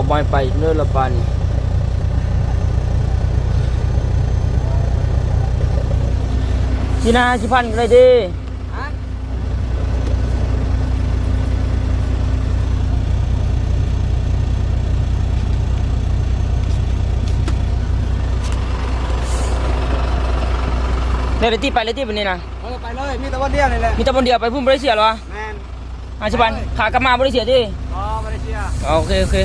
ບໍ່ໃຫ້ໄປເດີລະບາດນີ້. ຊິນາ ຫ້າສິບພັນກໍໄດ້ເດ້. ໄດ້ເລີຍຕິ ໄປເລີຍຕິ ບາດນີ້ນະ? ເອີ ໄປເລີຍ ມີແຕ່ບ່ອນດຽວນີ້ແຫຼະ. ມີແຕ່ບ່ອນດຽວ ໄປພຸ້ນບໍ່ໄດ້ເສຍຫວາ? ແມ່ນ. ຫ້າສິບພັນ ຂາກັບມາບໍ່ໄດ້ເສຍຕິ? ບໍ່ ບໍ່ໄດ້ເສຍ. ໂອເຄ ໂອເຄ.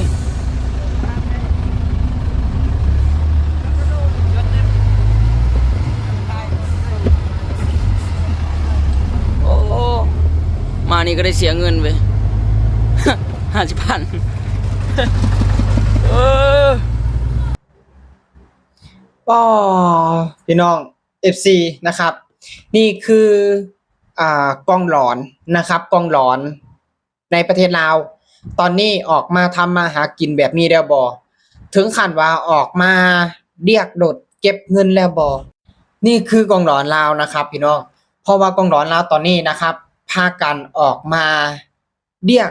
ໂອ້ ມານີ້ກໍໄດ້ເສຍເງິນເວີຍ ຫ້າສິບພັນ. ເອີ ອໍ ພີ່ນ້ອງ ເອັຟຊີ ນະຄັບ ນີ້ຄື ອ່າ ກອງຫຼອນນະຄັບ ກອງຫຼອນໃນປະເທດລາວ ຕອນນີ້ອອກມາທຳມາຫາກິນແບບນີ້ແລ້ວບໍ່? ເຖິງຂັ້ນວ່າອອກມາລຽກລົດເກັບເງິນແລ້ວບໍ່? ນີ້ຄືກອງຫຼອນລາວນະຄັບ ພີ່ນ້ອງ ເພາະວ່າກອງຫຼອນລາວຕອນນີ້ນະຄັບ ພາກັນອອກມາລຽກ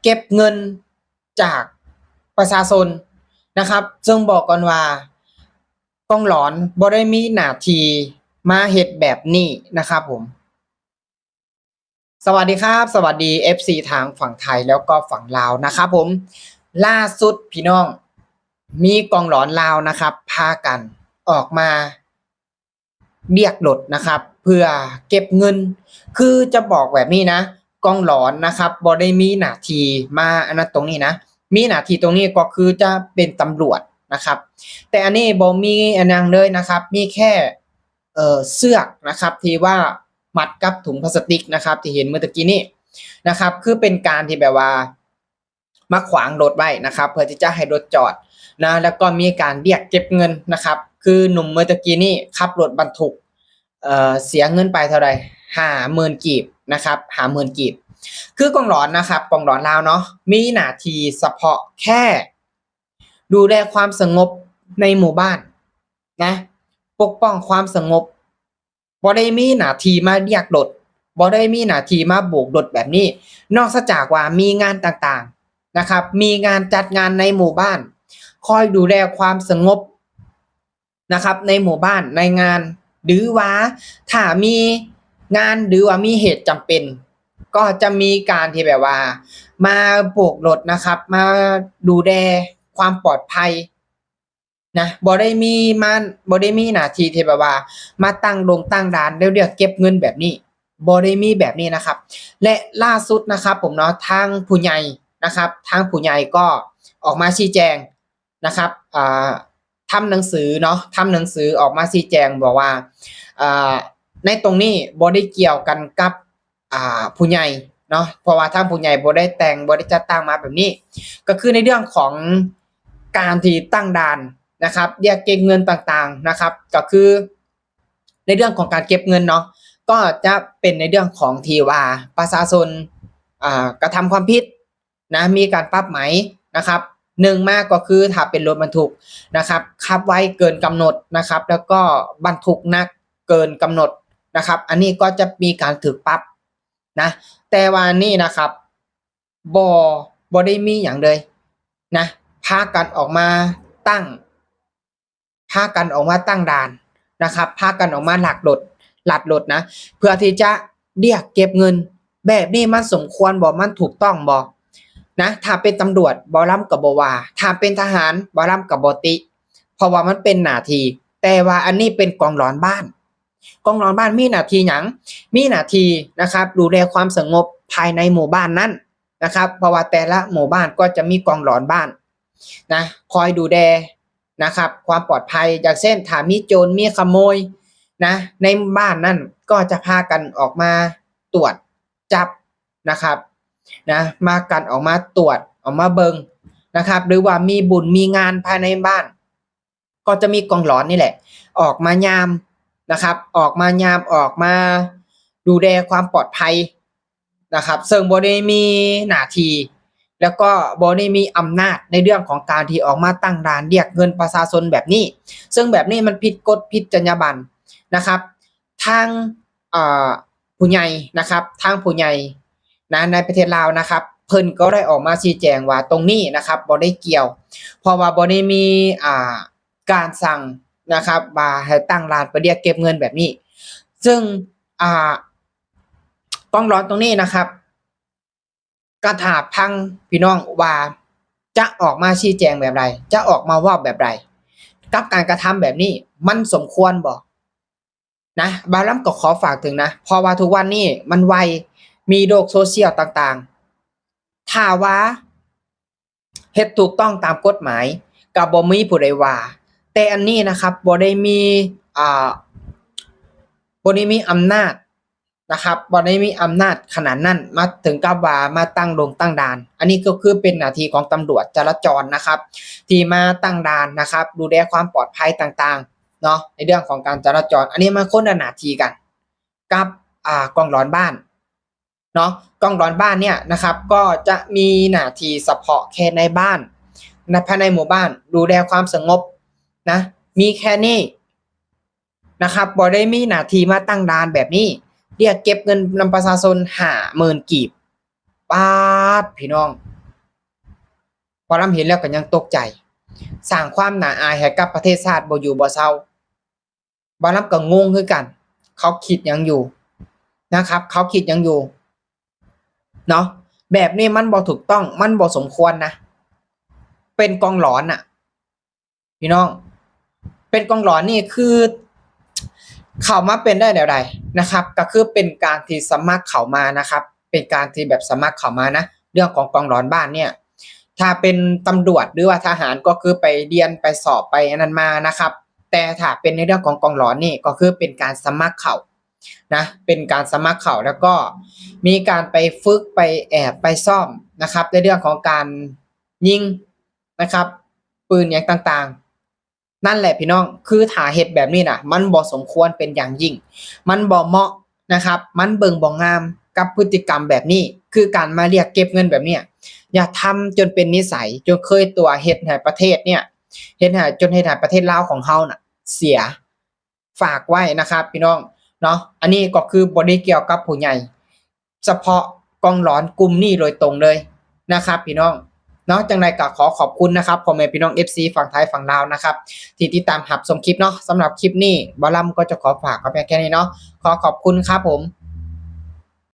ເກັບເງິນຈາກປະຊາຊົນນະຄັບ ເຊິ່ງບອກກ່ອນວ່າ ກອງຫຼອນບໍ່ໄດ້ມີໜ້າທີ່ມາເຮັດແບບນີ້ນະຄັບຜົມ. ສະຫວັດດີຄັບ ສະຫວັດດີ ເອັຟຊີ ທາງຝັ່ງໄທ ແລ້ວກໍຝັ່ງລາວນະຄັບຜົມ. ລ່າສຸດພີ່ນ້ອງ ມີກອງຫຼອນລາວນະຄັບ ພາກັນອອກມາລຽກລົດນະຄັບ ເພື່ອເກັບເງິນ. ຄືຈະບອກແບບນີ້ນະ ກອງຫຼອນນະຄັບ ບໍ່ໄດ້ມີໜ້າທີ່ມາອັນນັ້ນຕົງນີ້ນະ ມີໜ້າທີ່ຕົງນີ້ກໍຄືຈະເປັນຕຳຫຼວດນະຄັບ ແຕ່ອັນນີ້ບໍ່ມີອັນຫຍັງເລີຍນະຄັບ ມີແຄ່ ເອ່ອ ເຊືອກນະຄັບ ທີ່ວ່າມັດກັບຖົງພລາສຕິກນະຄັບ ທີ່ເຫັນເມື່ອຕະກີ້ນີ້ນະຄັບ ຄືເປັນການທີ່ແບບວ່າມາຂວາງລົດໄວ້ນະຄັບ ເພື່ອທີ່ຈະໃຫ້ລົດຈອດນະ ແລ້ວກໍມີການລຽກເກັບເງິນນະຄັບ ຄືໜຸ່ມເມື່ອຕະກີ້ນີ້ຂັບລົດບັນທຸກ ເອ່ອ ເສຍເງິນໄປເທົ່າໃດ? ຫ້າໝື່ນກີບນະຄັບ ຫ້າໝື່ນກີບ. ຄືກອງຫຼອນນະຄັບ ກອງຫຼອນລາວເນາະ ມີໜ້າທີ່ສະເພາະແຄ່ດູແລຄວາມສະຫງົບໃນໝູ່ບ້ານນະ ປົກປ້ອງຄວາມສະຫງົບ ບໍ່ໄດ້ມີໜ້າທີ່ມາລຽກລົດ ບໍ່ໄດ້ມີໜ້າທີ່ມາໂບກລົດແບບນີ້ ນອກເສຍຈາກວ່າມີງານຕ່າງໆນະຄັບ ມີງານຈັດງານໃນໝູ່ບ້ານ ຄອຍດູແລຄວາມສະຫງົບ ນະຄັບ ໃນໝູ່ບ້ານ ໃນງານ ຫຼືວ່າຖ້າມີງານ ຫຼືວ່າມີເຫດຈຳເປັນ ກໍຈະມີການທີ່ແບບວ່າມາໂບກລົດນະຄັບ ມາດູແລຄວາມປອດໄພນະ ບໍ່ໄດ້ມີມາ ບໍ່ໄດ້ມີໜ້າທີ່ທີ່ແບບວ່າມາຕັ້ງດົງຕັ້ງດ່ານ ແລ້ວລຽກເກັບເງິນແບບນີ້ ບໍ່ໄດ້ມີແບບນີ້ນະຄັບ. ແລະ ລ່າສຸດນະຄັບຜົມເນາະ ທາງຜູ້ໃຫຍ່ນະຄັບ ທາງຜູ້ໃຫຍ່ກໍອອກມາຊີ້ແຈງ ນະຄັບ ອ່າ ທຳໜັງສືເນາະ ທຳໜັງສືອອກມາຊີ້ແຈງບອກວ່າ ອ່າ ໃນຕົງນີ້ບໍ່ໄດ້ກ່ຽວກັນກັບ ອ່າ ຜູ້ໃຫຍ່ເນາະ ເພາະວ່າທາງຜູ້ໃຫຍ່ບໍ່ໄດ້ແຕ່ງ ບໍ່ໄດ້ຈັດຕັ້ງມາແບບນີ້ ກໍຄືໃນເລື່ອງຂອງການທີ່ຕັ້ງດ່ານນະຄັບ ລຽກເກັບເງິນຕ່າງໆນະຄັບ ກໍຄືໃນເລື່ອງຂອງການເກັບເງິນເນາະ ກໍຈະເປັນໃນເລື່ອງຂອງທີ່ວ່າປະຊາຊົນ ອ່າ ກະທຳຄວາມຜິດ ນະ ມີການປັບໃໝນະຄັບ ໜຶ່ງມາກໍຄືຖ້າເປັນລົດບັນທຸກນະຄັບ ຂັບໄວເກີນກຳນົດນະຄັບ ແລ້ວກໍບັນທຸກໜັກເກີນກຳນົດນະຄັບ ອັນນີ້ກໍຈະມີການຖືກປັບນະ ແຕ່ວ່ານີ້ນະຄັບ ບໍ່ ບໍ່ໄດ້ມີຫຍັງເລີຍນະ ພາກັນອອກມາຕັ້ງ ພາກັນອອກມາຕັ້ງດ່ານນະຄັບ ພາກັນອອກມາລັກລົດ ລັດລົດນະ ເພື່ອທີ່ຈະລຽກເກັບເງິນ ແບບນີ້ມັນສົມຄວນບໍ່? ມັນຖືກຕ້ອງບໍ່ນະ? ຖ້າເປັນຕຳຫຼວດ ໝໍລຳກໍບໍ່ວ່າ, ຖ້າເປັນທະຫານ ໝໍລຳກໍບໍ່ຕິ ເພາະວ່າມັນເປັນໜ້າທີ່. ແຕ່ວ່າອັນນີ້ເປັນກອງຫຼອນບ້ານ, ກອງຫຼອນບ້ານມີໜ້າທີ່ຫຍັງ? ມີໜ້າທີ່ນະຄັບ ດູແລຄວາມສະຫງົບພາຍໃນໝູ່ບ້ານນັ້ນນະຄັບ ເພາະວ່າແຕ່ລະໝູ່ບ້ານກໍຈະມີກອງຫຼອນບ້ານນະ ຄອຍດູແລ ນະຄັບ ຄວາມປອດໄພ ຢ່າງເຊັ່ນ ຖ້າມີໂຈນ ມີຂະໂມຍນະ ໃນບ້ານນັ້ນກໍຈະພາກັນອອກມາຕວດຈັບນະຄັບ ນະ ມາກັນອອກມາຕວດ ອອກມາເບິ່ງນະຄັບ ຫຼືວ່າມີບຸນມີງານພາຍໃນບ້ານ ກໍຈະມີກອງຫຼອນນີ້ແຫຼະ ອອກມາຍາມນະຄັບ ອອກມາຍາມ ອອກມາດູແລຄວາມປອດໄພ ນະຄັບ ເຊິ່ງບໍ່ໄດ້ມີໜ້າທີ່ ແລ້ວກໍບໍ່ໄດ້ມີອຳນາດໃນເລື່ອງຂອງການທີ່ອອກມາຕັ້ງດ່ານລຽກເງິນປະຊາຊົນແບບນີ້ ເຊິ່ງແບບນີ້ມັນຜິດກົດຜິດຈັນຍາບັນນະຄັບ. ທາງ ເອ່ອ ຜູ້ໃຫຍ່ນະຄັບ ທາງຜູ້ໃຫຍ່ນະ ໃນປະເທດລາວນະຄັບ ເພິ່ນກໍໄດ້ອອກມາຊີ້ແຈງວ່າຕົງນີ້ນະຄັບ ບໍ່ໄດ້ກ່ຽວ ເພາະວ່າບໍ່ໄດ້ມີ ອ່າ ການສັ່ງນະຄັບ ວ່າໃຫ້ຕັ້ງດ່ານໄປລຽກເກັບເງິນແບບນີ້. ເຊິ່ງ ອ່າ ກອງຫຼອນຕົງນີ້ນະຄັບ ກໍຖ້າຟັງພີ່ນ້ອງວ່າຈະອອກມາຊີ້ແຈງແບບໃດ ຈະອອກມາເວົ້າແບບໃດ ກັບການກະທຳແບບນີ້ ມັນສົມຄວນບໍ່ນະ? ບ່າວລຳກໍຂໍຝາກເຖິງນະ ເພາະວ່າທຸກວັນນີ້ມັນໄວ ມີໂລກໂຊຊຽວຕ່າງໆ ຖ້າວ່າເຮັດຖືກຕ້ອງຕາມກົດໝາຍ ກໍບໍ່ມີຜູ້ໃດວ່າ ແຕ່ອັນນີ້ນະຄັບ ບໍ່ໄດ້ມີ ອ່າ ບໍ່ໄດ້ມີອຳນາດ ນະຄັບ ບໍ່ໄດ້ມີອຳນາດຂະໜາດນັ້ນ ມາເຖິງກັບວ່າມາຕັ້ງດົງຕັ້ງດ່ານ. ອັນນີ້ກໍຄືເປັນໜ້າທີ່ຂອງຕຳຫຼວດຈະລາຈອນນະຄັບ ທີ່ມາຕັ້ງດ່ານນະຄັບ ດູແລຄວາມປອດໄພຕ່າງໆເນາະ ໃນເລື່ອງຂອງການຈະລາຈອນ. ອັນນີ້ມັນຄົນລະໜ້າທີ່ກັນກັບ ອ່າ ກອງຫຼອນບ້ານເນາະ. ກອງຫຼອນບ້ານເນີ້ຍນະຄັບ ກໍຈະມີໜ້າທີ່ສະເພາະແຄ່ໃນບ້ານ ໃນ ພາຍໃນໝູ່ບ້ານ ດູແລຄວາມສະຫງົບນະ ມີແຄ່ນີ້ ນະຄັບ ບໍ່ໄດ້ມີໜ້າທີ່ມາຕັ້ງດ່ານແບບນີ້ ລຽກເກັບເງິນນຳປະຊາຊົນຫ້າໝື່ນກີບ. ປາດ ພີ່ນ້ອງ ບ່າວລຳເຫັນແລ້ວກໍຍັງຕົກໃຈ ສ້າງຄວາມໜ້າອາຍໃຫ້ກັບປະເທດຊາດບໍ່ຢູ່ບໍ່ເຊົາ. ບ່າວລຳກໍງົງຄືກັນ ເຂົາຄິດຫຍັງຢູ່ນະຄັບ ເຂົາຄິດຫຍັງຢູ່ເນາະ? ແບບນີ້ມັນບໍ່ຖືກຕ້ອງ ມັນບໍ່ສົມຄວນນະ ເປັນກອງຫຼອນນະ ພີ່ນ້ອງ ເປັນກອງຫຼອນນີ້ຄືເຂົ້າມາເປັນໄດ້ແນວໃດນະຄັບ? ກໍຄືເປັນການທີ່ສະໝັກເຂົ້າມານະຄັບ ເປັນການທີ່ແບບສະໝັກເຂົ້າມານະ ເລື່ອງຂອງກອງຫຼອນບ້ານເນີ້ຍ ຖ້າເປັນຕຳຫຼວດ ຫຼືວ່າທະຫານ ກໍຄືໄປຮຽນ ໄປສອບ ໄປອັນນັ້ນມານະຄັບ. ແຕ່ຖ້າເປັນໃນເລື່ອງຂອງກອງຫຼອນນີ້ ກໍຄືເປັນການສະໝັກເຂົ້ານະ ເປັນການສະໝັກເຂົ້າ ແລ້ວກໍມີການໄປຝຶກ ໄປແອບ ໄປຊ້ອມນະຄັບ ໃນເລື່ອງຂອງການຍິງ ນະຄັບ ປືນຫຍັງຕ່າງໆ ນັ້ນແຫຼະພີ່ນ້ອງ ຄືຖ້າເຮັດແບບນີ້ນະ ມັນບໍ່ສົມຄວນເປັນຢ່າງຍິ່ງ ມັນບໍ່ເໝາະນະຄັບ ມັນເບິ່ງບໍ່ງາມກັບພຶດຕິກຳແບບນີ້ ຄືການມາລຽກເກັບເງິນແບບເນີ້ຍ ຢ່າທຳຈົນເປັນນິໄສ ຈົນເຄີຍຕົວະ ເຮັດໃຫ້ປະເທດເນີ້ຍ ເຮັດໃຫ້ ຈົນເຮັດໃຫ້ປະເທດລາວຂອງເຮົານະເສຍ. ຝາກໄວ້ນະຄັບພີ່ນ້ອງເນາະ ອັນນີ້ກໍຄືບໍ່ໄດ້ກ່ຽວກັບຜູ້ໃຫຍ່ ສະເພາະກອງຫຼອນກຸ່ມນີ້ໂດຍຕົງເລີຍນະຄັບພີ່ນ້ອງເນາະ. ຈັ່ງໃດກໍຂໍຂອບຄຸນນະຄັບ ພໍ່ແມ່ພີ່ນ້ອງເອັຟຊີຝັ່ງໄທຝັ່ງລາວນະຄັບ ທີ່ຕິດຕາມຮັບຊົມຄລິບເນາະ. ສຳລັບຄລິບນີ້ ບ່າວລຳກໍຈະຂໍຝາກໄວ້ພຽງແຄ່ນີ້ເນາະ. ຂໍຂອບຄຸນຄັບຜົມ.